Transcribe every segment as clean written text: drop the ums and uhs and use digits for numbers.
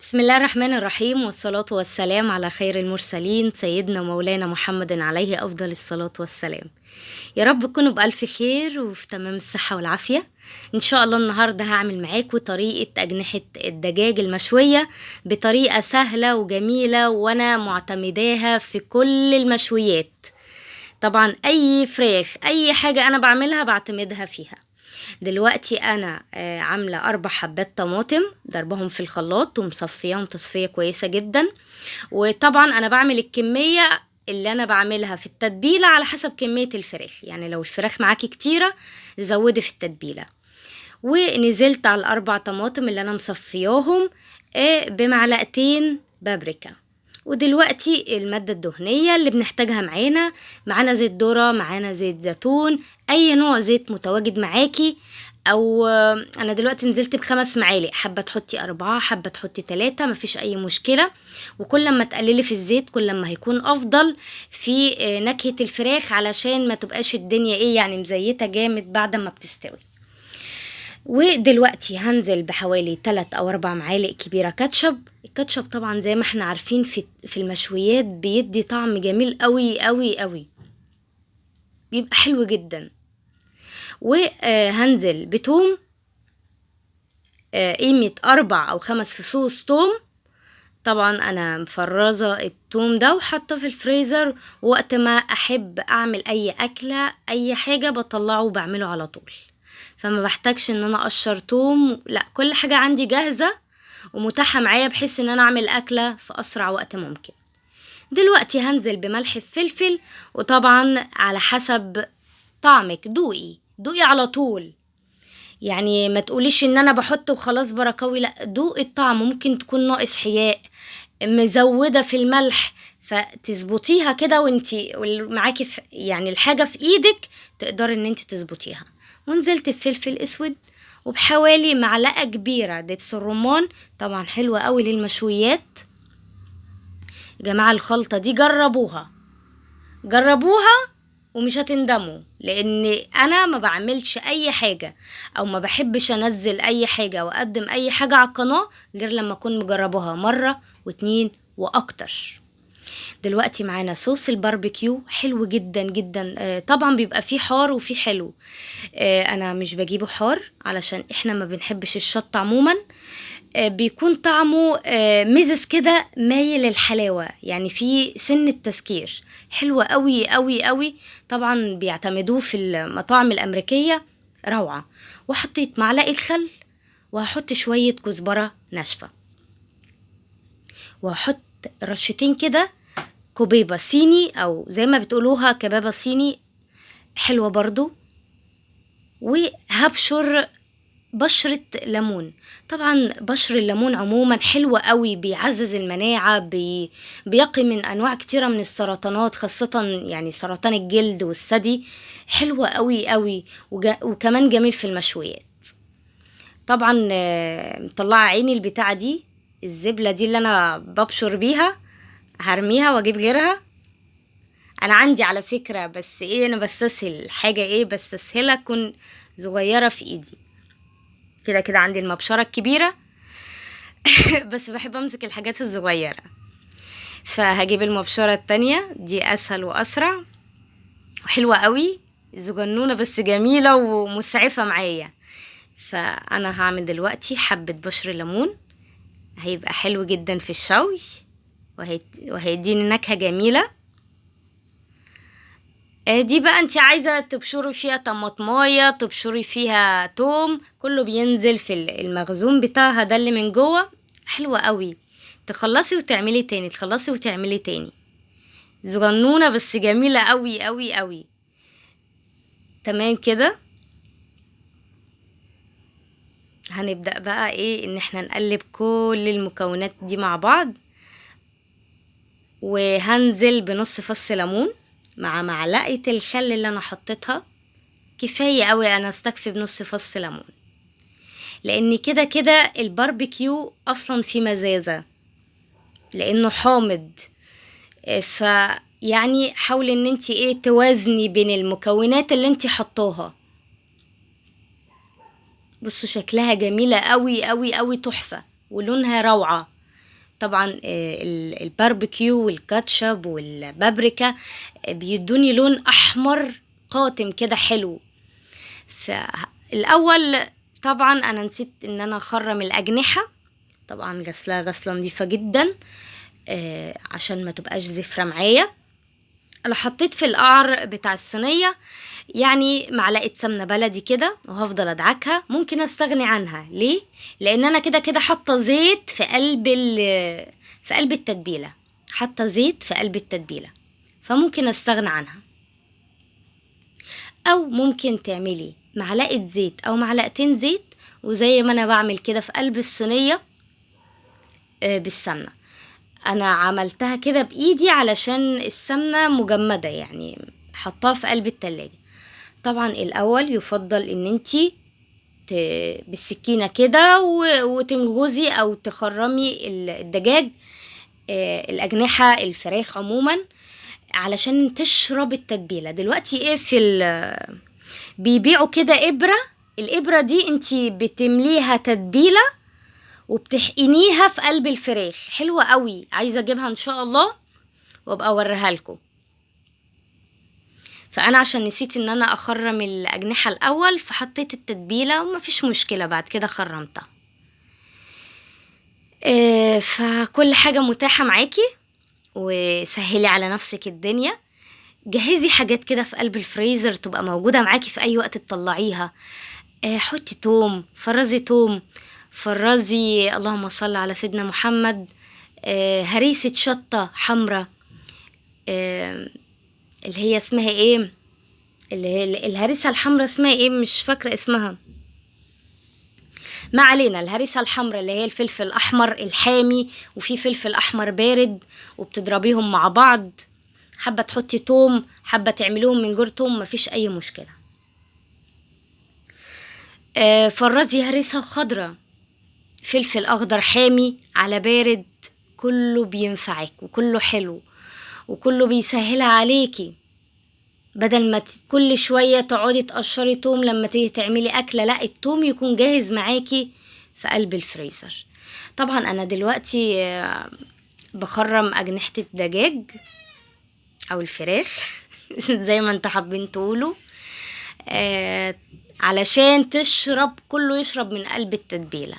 بسم الله الرحمن الرحيم، والصلاة والسلام على خير المرسلين سيدنا مولانا محمد عليه أفضل الصلاة والسلام. يا رب تكونوا بألف خير وفي تمام الصحة والعافية. إن شاء الله النهاردة هعمل معاكم طريقة أجنحة الدجاج المشوية بطريقة سهلة وجميلة، وأنا معتمداها في كل المشويات. طبعا أي فراخ أي حاجة أنا بعملها بعتمدها فيها. دلوقتي انا عامله 4 حبات طماطم ضربهم في الخلاط ومصفياهم تصفية كويسة جدا. وطبعا انا بعمل الكمية اللي انا بعملها في التتبيله على حسب كمية الفراخ، يعني لو الفراخ معاكي كتيرة زودي في التتبيله. ونزلت على ال4 طماطم اللي انا مصفياهم بمعلقتين بابريكا. ودلوقتي المادة الدهنية اللي بنحتاجها معانا زيت ذرة، معانا زيت زيتون، اي نوع زيت متواجد معاكي. او انا دلوقتي نزلت ب5 معالق، حابة تحطي 4 حابة تحطي 3، مفيش اي مشكلة. وكل ما تقللي في الزيت كل ما هيكون افضل في نكهة الفراخ، علشان ما تبقاش الدنيا ايه يعني مزيتة جامد بعد ما بتستوي. ودلوقتي هنزل بحوالي 3 أو 4 معالق كبيرة كاتشب. الكاتشب طبعا زي ما احنا عارفين في المشويات بيدي طعم جميل قوي قوي قوي، بيبقى حلو جدا. وهنزل بتوم قيمة 4 أو 5 فصوص توم. طبعا انا مفرزة التوم ده وحاطه في الفريزر، وقت ما احب اعمل اي اكلة اي حاجة بطلعه وبعمله على طول، فما بحتاجش ان انا اقشر توم، لا كل حاجة عندي جاهزة ومتاحة معايا بحيث ان انا اعمل اكلة في اسرع وقت ممكن. دلوقتي هنزل بملح الفلفل، وطبعا على حسب طعمك، دوقي دوقي على طول، يعني ما تقوليش ان انا بحط وخلاص بركاوي، لا دوقي الطعم، ممكن تكون ناقص حياء، مزودة في الملح، فتظبطيها كده وانتي معاكي يعني الحاجة في ايدك تقدري ان انتي تظبطيها. ونزلت بفلفل اسود وبحوالي معلقة كبيرة دبس الرمان، طبعا حلوة قوي للمشويات. يا جماعة الخلطة دي جربوها جربوها ومش هتندموا، لان انا ما بعملش اي حاجة او ما بحبش انزل اي حاجة واقدم اي حاجة على القناة غير لما اكون مجربوها مرة واتنين واكتر. دلوقتي معانا صوص الباربيكيو حلو جدا جدا، طبعا بيبقى فيه حار وفيه حلو، انا مش بجيبه حار علشان احنا ما بنحبش الشطة عموما. بيكون طعمه مزز كده مايل للحلاوة، يعني فيه سن التسكير، حلوة قوي قوي قوي. طبعا بيعتمدوه في المطاعم الأمريكية، روعة. وحطيت معلقة خل، وهحط شوية كزبرة ناشفة، وهحط رشتين كده كوبيبة صيني أو زي ما بتقولوها كبابة صيني، حلوة برضو. وهبشر بشرة ليمون، طبعا بشر الليمون عموما حلو قوي، بيعزز المناعة، بيقي من أنواع كتيرة من السرطانات، خاصة يعني سرطان الجلد والثدي، حلوة قوي قوي. وكمان جميل في المشويات. طبعا مطلعة عيني البتاعة دي، الزبلة دي اللي أنا ببشر بيها هرميها واجيب غيرها. انا عندي على فكرة، بس ايه انا بستسهل حاجة، ايه بستسهلها تكون صغيرة في ايدي كده كده، عندي المبشرة الكبيرة بس بحب امسك الحاجات الصغيرة، فهجيب المبشرة التانية دي اسهل واسرع وحلوة قوي، صغنونة بس جميلة ومسعفة معايا. فانا هعمل دلوقتي حبة بشر ليمون، هيبقى حلو جدا في الشوي وهيديني نكهة جميلة. دي بقى انت عايزة تبشري فيها طماطماية، تبشري فيها توم، كله بينزل في المخزون بتاعها ده اللي من جوه، حلوة قوي. تخلصي وتعملي تاني، تخلصي وتعملي تاني، صغنونة بس جميلة قوي قوي قوي. تمام كده. هنبدأ بقى ايه ان احنا نقلب كل المكونات دي مع بعض. وهنزل بنص فص ليمون مع معلقة الخل اللي انا حطيتها، كفاية قوي، انا استكفي بنص فص ليمون، لان كده كده الباربيكيو اصلا فيه مزازة لانه حامض، فيعني حاولي ان انتي ايه توازني بين المكونات اللي انتي حطاها. بصوا شكلها جميلة قوي قوي قوي، تحفة، ولونها روعة. طبعا الباربيكيو والكاتشب والبابريكا بيدوني لون احمر قاتم كده حلو. فالاول طبعا انا نسيت ان انا اخرم الاجنحة، طبعا غسلها غسله نظيفة جدا عشان ما تبقاش زفره معايا. انا حطيت في القعر بتاع الصينية يعني معلقه سمنه بلدي كده، وهفضل ادعكها. ممكن استغني عنها، ليه؟ لان انا كده كده حاطه زيت في قلب التتبيله، حاطه زيت في قلب التتبيله، فممكن استغنى عنها. او ممكن تعملي معلقه زيت او معلقتين زيت، وزي ما انا بعمل كده في قلب الصينية بالسمنه. انا عملتها كده بايدي علشان السمنة مجمده، يعني حطاها في قلب التلاجة. طبعا الاول يفضل ان انتي بالسكينة كده وتنغزي او تخرمي الدجاج، الاجنحة، الفراخ عموما، علشان تشرب التتبيله. دلوقتي ايه في بيبيعوا كده ابره، الابره دي انتي بتمليها تتبيله وبتحقنيها في قلب الفراخ، حلوة قوي، عايزه اجيبها ان شاء الله وابقى اوريها لكم. فانا عشان نسيت ان انا اخرم الاجنحة الاول فحطيت التتبيله ومفيش مشكلة، بعد كده خرمتها. فكل حاجة متاحة معاكي، وسهلي على نفسك الدنيا. جهزي حاجات كده في قلب الفريزر تبقى موجودة معاكي في اي وقت تطلعيها. حطي توم، فرزي توم، فرزي اللهم صل على سيدنا محمد، هريسة شطة حمراء، اللي هي اسمها ايه، اللي هي الهريسة الحمراء اسمها ايه، مش فاكرة اسمها، ما علينا. الهريسة الحمراء اللي هي الفلفل الأحمر الحامي، وفي فلفل أحمر بارد، وبتضربيهم مع بعض. حابة تحطي توم، حابة تعمليهم من غير توم، مفيش أي مشكلة. فرزي هريسة خضراء، فلفل أخضر حامي على بارد، كله بينفعك وكله حلو وكله بيسهلها عليكي، بدل ما كل شوية تقعدي تقشري توم لما تيجي تعملي أكلة، لا، التوم يكون جاهز معاكي في قلب الفريزر. طبعا أنا دلوقتي بخرم أجنحة الدجاج أو الفراخ زي ما انتوا حابين تقولوا، علشان تشرب، كله يشرب من قلب التتبيلة.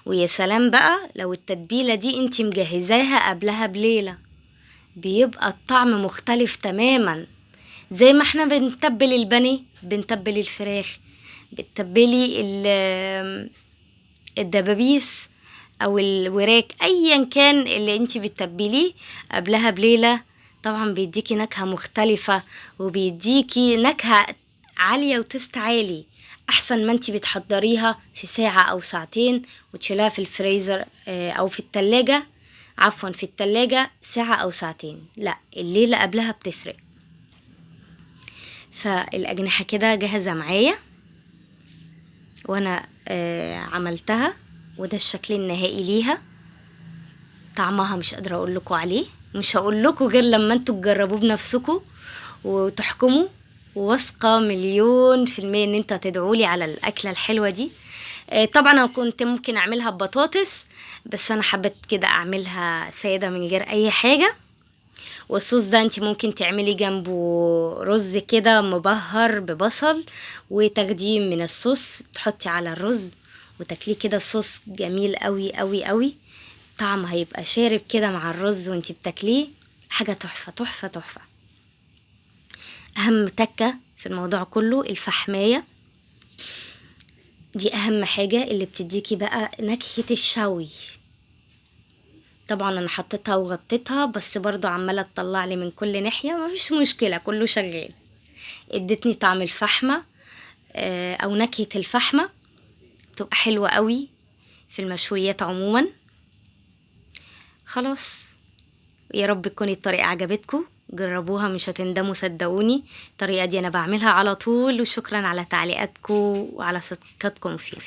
ويا سلام بقى لو التتبيلة دي انتي مجهزاها قبلها بليلة، بيبقى الطعم مختلف تماما. زي ما احنا بنتبل البانيه، بنتبل الفراخ، بتتبلي الدبابيس او الوراك، ايا كان اللي انتي بتتبليه قبلها بليلة، طبعا بيديكي نكهة مختلفة وبيديكي نكهة عالية وتست عالي، احسن ما انتي بتحضريها في ساعة او ساعتين وتشيلها في الفريزر، او في التلاجة، عفوا في التلاجة ساعة او ساعتين، لا الليلة قبلها بتفرق. فالأجنحة كده جاهزة معايا وانا عملتها، وده الشكل النهائي ليها. طعمها مش قادرة اقول لكم عليه، مش هقول لكم غير لما انتوا تجربوه بنفسكم وتحكموا. واثقة 1,000,000% ان انتوا هتدعولي على الاكلة الحلوة دي. طبعا انا كنت ممكن اعملها ببطاطس، بس انا حبيت كده اعملها سادة من غير اي حاجة. والصوص ده انت ممكن تعملي جنبه رز كده مبهر ببصل، وتاخديه من الصوص تحطي على الرز وتاكليه كده. الصوص جميل قوي قوي قوي، طعم هيبقى شارب كده مع الرز وانت بتاكليه، حاجة تحفة تحفة تحفة. اهم تكة في الموضوع كله الفحماية دي، اهم حاجة اللي بتديكي بقى نكهة الشوي. طبعا انا حطيتها وغطيتها، بس برضو عمالة تطلع لي من كل ناحية، مفيش مشكلة كله شغال. ادتني طعم الفحمة، او نكهة الفحمة، بتبقى حلوة قوي في المشويات عموما. خلاص يا رب تكون الطريقة عجبتكم، جربوها مش هتندموا صدقوني. الطريقة دي انا بعملها على طول. وشكرا على تعليقاتكم وعلى ثقتكم فيه.